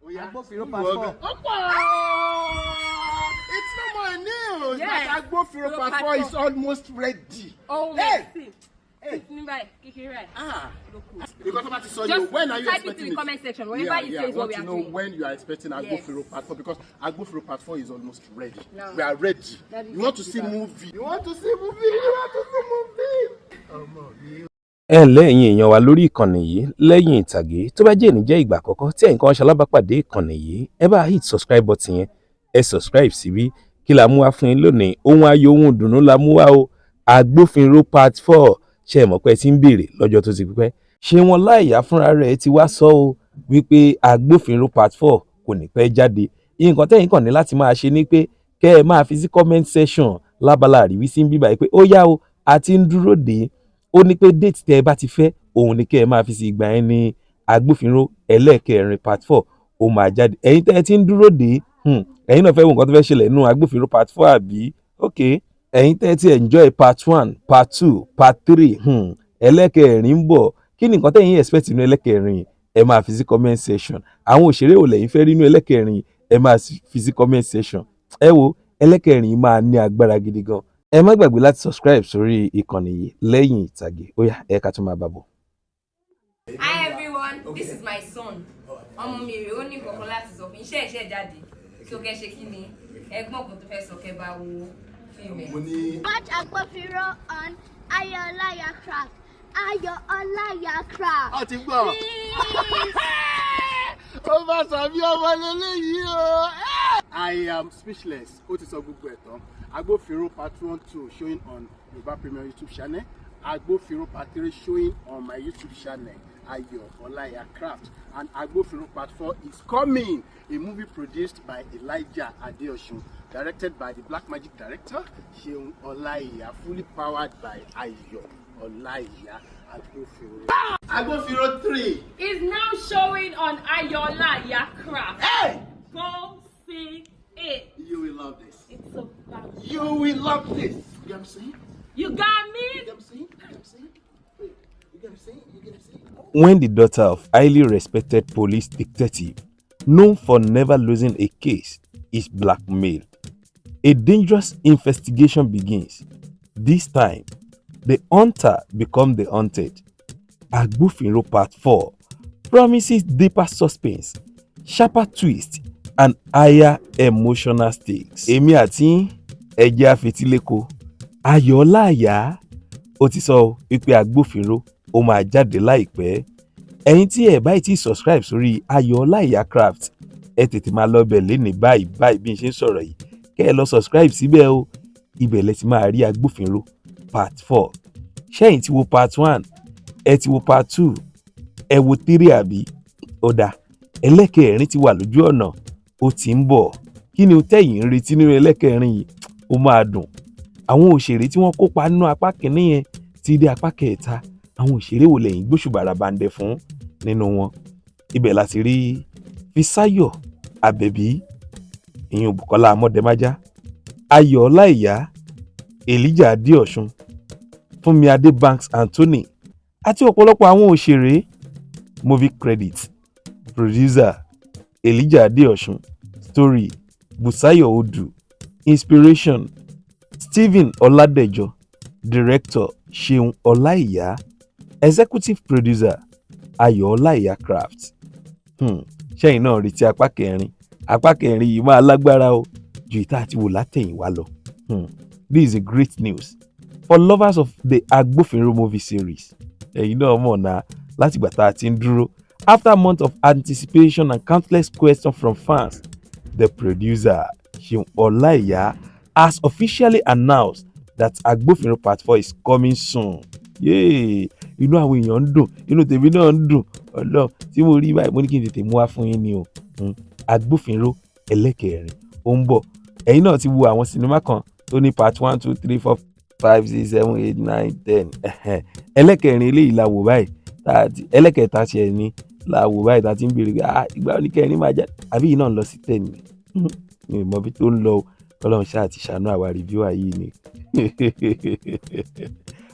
Agbófinró part 4. Ó pọ̀. It's no more news. Yes. That Agbófinró part Part 4 is 4. almost ready. Oh, Hey! see. Hey. Ní báyìí, kékeré báyìí. Ah. Ló kù. Because tó bá ti sọ Just yìí, when are you type it expecting in the comment section. Whatever you say is I what want we to are know doing. when you are expecting Yes. Agbófinró part 4, because Agbófinró part 4 is almost ready. No. We are ready. Daddy, You want to see movie? You want to see movie? You want to see movie? Ọmọ mi. Ẹ ǹlẹ́, ẹ̀yin èèyàn wa lórí ìkànnì yìí lẹ́yìn ìtàgé. Tó bá jẹ́ èní jẹ́ ìgbà àkọ́kọ́ tí ẹ̀yin kan ṣalábàápàdé ìkànnì yìí, ẹ bá hit subscribe button yẹn, ẹ subscribe síbí. Kí la mú wá fún yín lónìí? Ohun ayọ̀, ohun ìdùnnú la mú wá o. Agbófinró part 4, ṣe é mọ̀ pé ẹ ti ń béèrè lọ́jọ́ tó ti pẹ́? Ṣé wọn láìyá fúnra rẹ̀ ti wá sọ o wípé Agbófinró part 4 kò ní pẹ́ jáde. Nǹkan tẹ́yìn kàn ní láti máa ṣe ni pé kẹ́ ẹ máa fi sí comment section lábala àríwísí ń bíbà yìí pé ó yá o, a ti ń dúró dè é. Ó ní pé date tẹ́ ẹ bá ti fẹ́, òun ni kẹ́ ẹ máa fi sí. Ìgbà yẹn ní Agbófinró ẹlẹ́ẹ̀kẹrin part 4 ó máa jáde. Ẹ̀yin tẹ́ ẹ ti ń dúró dè é, ẹ̀yin náà fẹ́ wo nǹkan tó fẹ́ ṣẹlẹ̀ nínú Agbófinró part 4, àbí? Ok, ẹ̀yin tẹ́ ẹ ti enjoy part 1, part 2, part 3, ẹlẹ́ẹ̀kẹrin ń bọ̀. Kí ni nǹkan tẹ́yin expect nínú ẹlẹ́ẹ̀kẹrin? Ẹ máa fi sí comment section. Àwọn òṣèré wo lẹ̀yin fẹ́ rí nínú ẹlẹ́ẹ̀kẹrin? Ẹ máa fi sí comment section. Ẹ wo, ẹlẹ́ẹ̀kẹrin yìí máa ní agbára gidi gan. Ẹ má gbàgbé láti subscribe sórí ìkànnì yìí lẹ́yìn ìtàgé. Ó yá, ẹ ká tún máa bá bọ̀. Hi everyone, this is my son. Ọmọ mi rèé, ó ní nǹkan kan láti sọ fún iṣẹ́ ìṣẹ́ jáde. So kẹ́ ṣe kí ni? Ẹ̀gbọ́n kan tó fẹ́ sọ, kẹ́ bá wo fíìmù ẹ̀. Mo ní Watch Agbófinró on Ayo Olaiya Craft. Ayo Olaiya Craft. Ọ ti gbọ́. Ó bá sàbí ọmọ lélẹ́yìí o. I am speechless. Ó ti sọ gbogbo ẹ̀ tán. Agbófinró part 1, 2 showing on Yorùbá Premiere YouTube channel. Agbófinró part 3 showing on my YouTube channel, Ayo Olaiya Craft. And Agbófinró part 4 is coming. A movie produced by Elijah Adeosun, directed by the Black Magic director, Seun Olaiya, fully powered by Ayo Olaiya. Agbófinró. Agbófinró 3. Is now showing on Ayo Olaiya Craft. Hey! Go see it. You will love this. It's about You will love this. You get what I'm saying? You got me? You get what I'm saying? You get what I'm saying? You get what I'm saying? You get what I'm saying? When the daughter of highly respected police detective, known for never losing a case, is blackmailed, a dangerous investigation begins. This time, the hunter becomes the hunted. Agbófinró Part 4 promises deeper suspense, sharper twist, and higher emotional stakes. Èmi àti yín, ẹ jẹ́ àfetíléko. Ayọ̀ Ọláìyá ó ti sọ wípé Agbófinró ó máa jáde láìpẹ́. Ẹ̀yin tí ẹ báyìí ti subscribe sórí Ayọ̀ Ọláìyá Craft, ẹ tètè máa lọ bẹ̀ lénìí báyìí báyìí bí n ṣe ń sọ̀rọ̀ yìí, kẹ́ ẹ lọ subscribe síbẹ̀ o. Ibẹ̀ lẹ ti máa rí Agbófinró part 4. Ṣẹ́yìn ti wo part 1, ẹ ti wo part 2, ẹ wo 3, àbí? Ó dáa, ẹlẹ́kẹ̀ẹ́rin ti wà lójú ọ̀nà, ó ti ń bọ̀. Kí ni o tẹ̀yìn ń retí nínú ẹlẹ́kẹ̀ẹ́rin yìí? Ó máa dùn. Àwọn òṣèré tí wọ́n kópa nínú apá kìíní yẹn ti dé apá kẹta, àwọn òṣèré wo lẹ́yìn gbóṣùbà ràbàǹdẹ̀ fún nínú wọn? Ibẹ̀ láti rí Fisáyọ̀ Àbẹ̀bí, ìyún Bùkọ́lá Amọ́dẹ́májá, Ayọ̀ Ọláìyá, Elijah Adéọ̀sùn, Fúnmi Adébánks Anthony àti ọ̀pọ̀lọpọ̀ àwọn òṣèré. Movie credits: producer, Elijah Adéọ̀sùn; story, Bùsáyọ̀ Odù; inspiration, Stephen Ọládẹ̀jọ; director, Ṣeun Ọláìyá; executive producer, Ayọ̀ Ọláìyá Craft. Ṣẹ́yìn náà retí apá kẹrin? Apá kẹrin yìí máa lágbára o ju ìta àti wò látẹ̀yìnwá lọ. This is a great news for lovers of the Agbófinró movie series. Ẹ̀yin náà mọ̀ náà látìgbà tá a ti ń dúró. After months of anticipation and countless questions from fans, the producer, Ṣeun Ọláìyá, has officially announced that Agbófinró part 4 is coming soon. Yéè, inú àwọn èèyàn ń dùn, inú tèmi náà ń dùn. Ọlọ́run tí mo rí báyìí, mo ní kí n tètè mú wá fún yín ni o. Agbófinró ẹlẹ́kẹ̀rin ó ń bọ̀. Ẹ̀yin náà ti wo àwọn sinimá kan tó ní part 1, 2, 3, 4, 5, 6, 7, 8, 9, 10. Ẹlẹ́kẹ̀rin eléyìí la wò báyìí, ẹlẹ́kẹta tiẹ̀ ni la wò báyìí tá a ti ń béèrè pé, ah, ìgbà wo ni kẹrin máa jáde? Àbí yìí náà ń lọ sí 10 ni? Mi ò mọ ibi tó ń lọ o. Ọlọ́run ṣáà ti ṣàánú àwa reviewer yìí ni.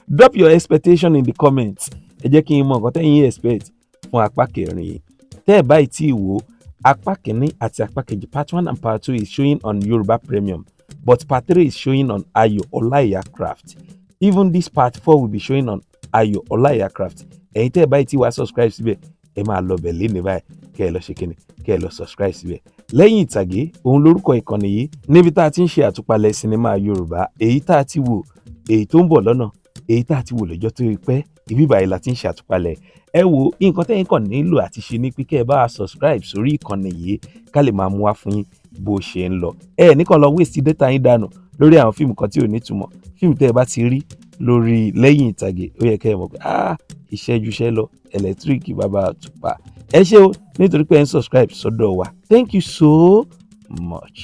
Drop your expectation in the comments. Ẹ jẹ́ kí n mọ nǹkan tẹ́yin expect fún apá kẹrin yìí. Tẹ́ ẹ̀ báyìí tí ì wò. Apá kìíní àti apá kejì, part one and part two, is showing on Yoruba Premium, but part three is showing on Ayo Olaiya Craft. Even this part four will be showing on Ayo Olaiya Craft. Ẹ̀yin tẹ́ ẹ báyìí tí wàá subscribe síbẹ̀, ẹ máa lọ bẹ̀ léni báyìí, kẹ́ ẹ lọ ṣe kíni, kẹ́ ẹ lọ subscribe síbẹ̀. Lẹ́yìn Ìtàgé òun lórúkọ ìkànnì yìí, níbi tá a ti ń ṣe àtúpalẹ̀ sinimá Yorùbá, èyí tá a ti wò, èyí tó ń bọ̀ lọ́nà, èyí tá a ti wò lọ́jọ́ tó pẹ́. Ibi báyìí la ti ń ṣe àtúpalẹ̀. Ẹ wo nǹkan tẹ́yìn kàn nílò àti ṣe ní pé kẹ́ ẹ bá a subscribe sórí ìkànnì yìí, ká lè máa mú wá fún yín bó ṣe ń lọ. Ẹ nìkan lọ waste data yín dànù lórí àwọn fíìmù kan tí ò ní túmọ̀. Fíìmù tẹ́ ẹ bá ti rí lórí Lẹ́yìn Ìtàgé, ó yẹ kẹ́ ẹ mọ̀ pé, ah, iṣẹ́ ju iṣẹ́ lọ, ẹ̀lẹ́tíríkì bàbá àtùpà. Ẹ ṣé o, nítorí pé ẹ ń subscribe sọ́dọ̀ wa. Thank you so much.